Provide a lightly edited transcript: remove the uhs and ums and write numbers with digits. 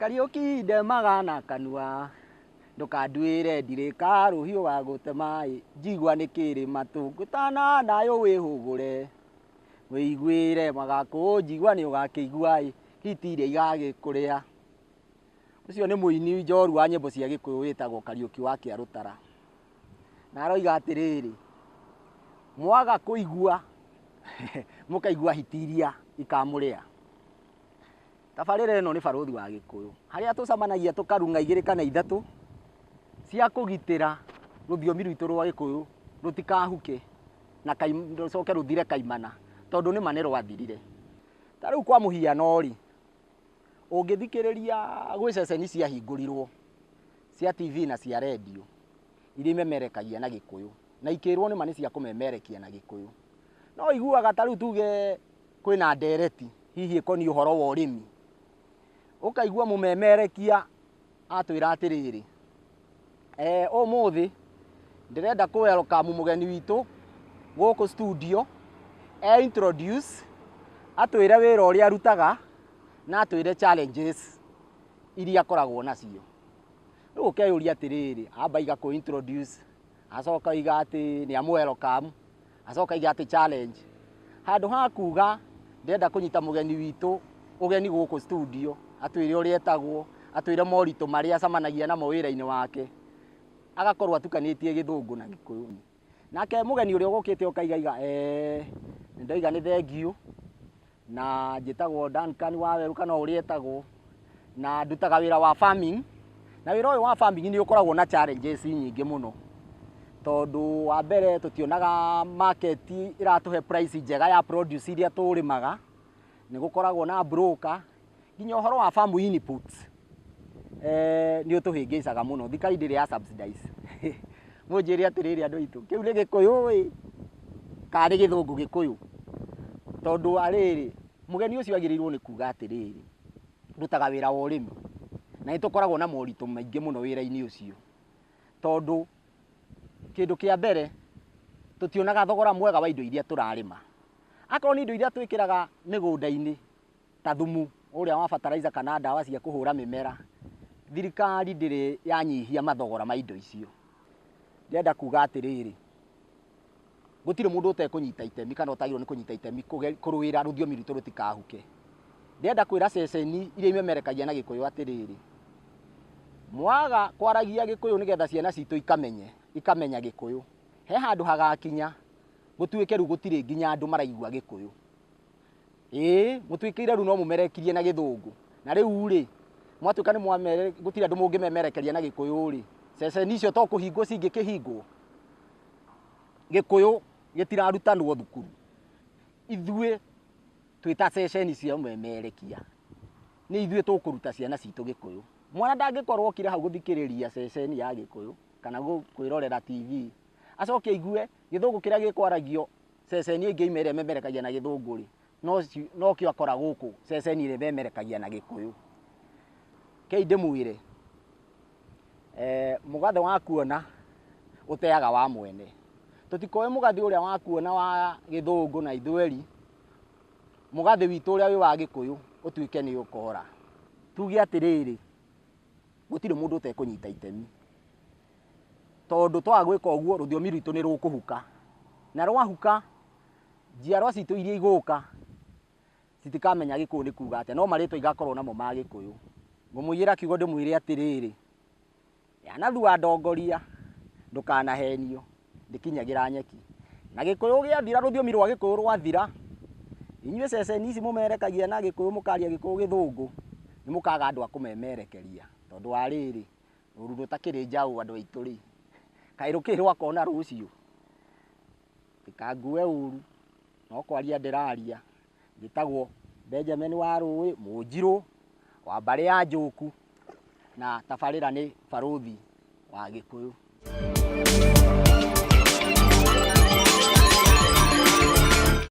Kariũki ndemaga na kanua, ndũkanduĩre ndirĩ karũhiũ ga gũtema ĩ, njigua nĩ kĩrĩ matũ ngũtana nayo wĩhũgũre, wĩiguĩre magakũnjigua nĩ ũgakĩigua ĩ, hiti iria igagĩkũrĩa. Ũcio nĩ mũini njorua wa nyĩmbo cia Gĩkũyũ wĩtagwo Kariũki wa Kĩarũtara. Na aroiga atĩrĩrĩ, mwaga kũigua mũkaigua hiti iria ikamũrĩa. Tabarĩra ĩno nĩ Barũthi wa Gĩkũyũ, harĩa tũcemanagia tũkarung'a igĩrĩ kana ithatũ cia kũgitĩra rũthiomi rwitũ rwa Gĩkũyũ rũtikahuke na rũcoke rũthire kaimana, tondũ nĩma nĩ rwathirire. Ta rĩu kwa mũhiano rĩ, ũngĩthikĩrĩria gwĩ ceceni ciahingũrirwo cia TV na cia rendio iria imemerekagia na Gĩkũyũ, na ikĩrwo nĩma nĩ cia kũmemerekia na Gĩkũyũ. No ũiguaga ta rĩu tuge kwĩna ndereti hihi ĩkoniĩ ũhoro wa ũrĩmi, ũkaigua mũmemerekia atwĩra atĩrĩrĩ, ũmũthĩ ndĩrenda kũ welcome mũgeni witũ gũkũ studio, e introduce, atwĩre wĩra ũrĩa arutaga na atwĩre challenges iria akoragwo nacio. Rĩu ũkeyũria atĩrĩrĩ, amba aiga kũ introduce, acoka oiga atĩ nĩ amũ welcome, acoka aiga atĩ challenge. Handũ ha kuga ndĩrenda kũnyita mũgeni witũ ũgeni gũkũ studio, atwĩre ũrĩa etagwo, atwĩre moritũ marĩa acemanagia namo wĩra-inĩ wake, agakorwo atukanĩtie Gĩthũngũ na Gĩkũyũ. Nake mũgeni ũrĩa ũgũkĩte ũkaigaiga, nĩ ndoiga nĩ thengiũ, na njĩtagwo Duncan Waweru kana ũrĩa etagwo, na ndutaga wĩra wa farming, na wĩra ũyũ wa farming nĩ ũkoragwo na challenges nyingĩ mũno, tondũ wa mbere tũtionaga market ĩratũhe price njega ya produce iria tũrĩmaga, nĩ gũkoragwo na broker, nginya ũhoro wa farm inputs nĩ ũtũhĩngĩcaga mũno, thirikari ndĩrĩ ya subsidize. Mũnjĩre atĩrĩrĩ andũ aitũ, kĩu nĩ Gĩkũyũ ĩ kana nĩ Gĩthũngũ Gĩkũyũ? Tondũ wa rĩrĩ, mũgeni ũcio agĩrĩirwo nĩ kuga atĩrĩrĩ, ndutaga wĩra wa ũrĩmi, na nĩ tũkoragwo na moritũ maingĩ mũno wĩra-inĩ ũcio, tondũ kĩndũ kĩa mbere tũtionaga thogora mwega wa indo iria tũrarĩma. Akorwo nĩ indo iria twĩkĩraga mĩgũnda-inĩ ta thumu ũrĩa wa fertilizer kana ndawa cia kũhũra mĩmera, thirikari ndĩrĩ yanyihia mathogora ma indo icio. Ndĩrenda kuga atĩrĩrĩ, gũtirĩ mũndũ ũtekũnyita itemi kana ũtagĩrĩirwo nĩ kũnyita itemi kũrũĩra rũthiomi rwitũ rũtikahuke. Ndĩrenda kwĩra ceceni iria imemerekagia na Gĩkũyũ atĩrĩrĩ, mwaga kwaragia Gĩkũyũ nĩgetha ciana citũ ikamenye, ikamenya Gĩkũyũ, he handũ hagakinya gũtuĩke rĩu gũtirĩ nginya andũ maraigua Gĩkũyũ. Ĩĩ, mũtuĩkĩire rĩu no mũmerekirie na Gĩthũngũ. Na rĩu rĩ, mwatuĩka nĩ mwamere, gũtirĩ andũ mũngĩmemerekeria na Gĩkũyũ rĩ, ceceni icio to kũhingwo cingĩkĩhingwo? Gĩkũyũ gĩtirarutanwo thukuru. Ithuĩ twĩ ta ceceni cia ũmemerekia, nĩ ithuĩ tũkũruta ciana citũ Gĩkũyũ. Mwana ndangĩkorwo okire hau gũthikĩrĩria ceceni ya Gĩkũyũ kana kwĩrorera TV, acoke aigue Gĩthũngũ kĩrĩa gĩkwaragio ceceni ĩngĩ ime ĩrĩa ĩmemerekagia na Gĩthũngũ rĩ, nokĩo akora gũkũ ceceni ĩrĩa ĩmemerekagia na Gĩkũyũ. Rekei ndĩmwĩre, mũgathe wa kuona ũteaga wa mwene. Tũtikoe mũgathĩ ũrĩa wa kuona wa Gĩthũngũ na Ithweri, mũgathĩ witũ ũrĩa wĩ wa Gĩkũyũ ũtuĩke nĩ ũkora. Tuge atĩrĩrĩ, gũtirĩ mũndũ ũtekũnyita itemi, tondũ twaga gwĩka ũguo rũthiomi rwitũ nĩ rũkũhuka, na rwahuka njiarwa citũ iria igũka citikamenya Gĩkũyũ nĩ kuga atĩa, no marĩtwa igakorwo namo ma Gĩkũyũ. Ngũmũiyĩra kiugo ndĩmwĩre atĩrĩrĩ, yanathua ndongoria ndũkanahenio, ndĩkinyagĩra nyeki. Na Gĩkũyũ gĩathira, rũthiomi rwa Gĩkũyũ rwathira, inyuĩ ceceni ici mũmerekagia na Gĩkũyũ mũkaria Gĩkũyũ Gĩthũngũ, nĩ mũkaga andũ a kũmemerekeria, tondũ wa rĩrĩ, rũru rũtakĩrĩ njaũ andũ aitũ rĩ, kaĩ rũkĩrĩ rwakona rũciũ? Ndikangue ũru, no kwaria ndĩraria, njĩtagwo Benjamin Warũĩ, Mũnjirũ wa mbarĩ ya Njũku, na tabarĩra nĩ Barũthi wa Gĩkũyũ.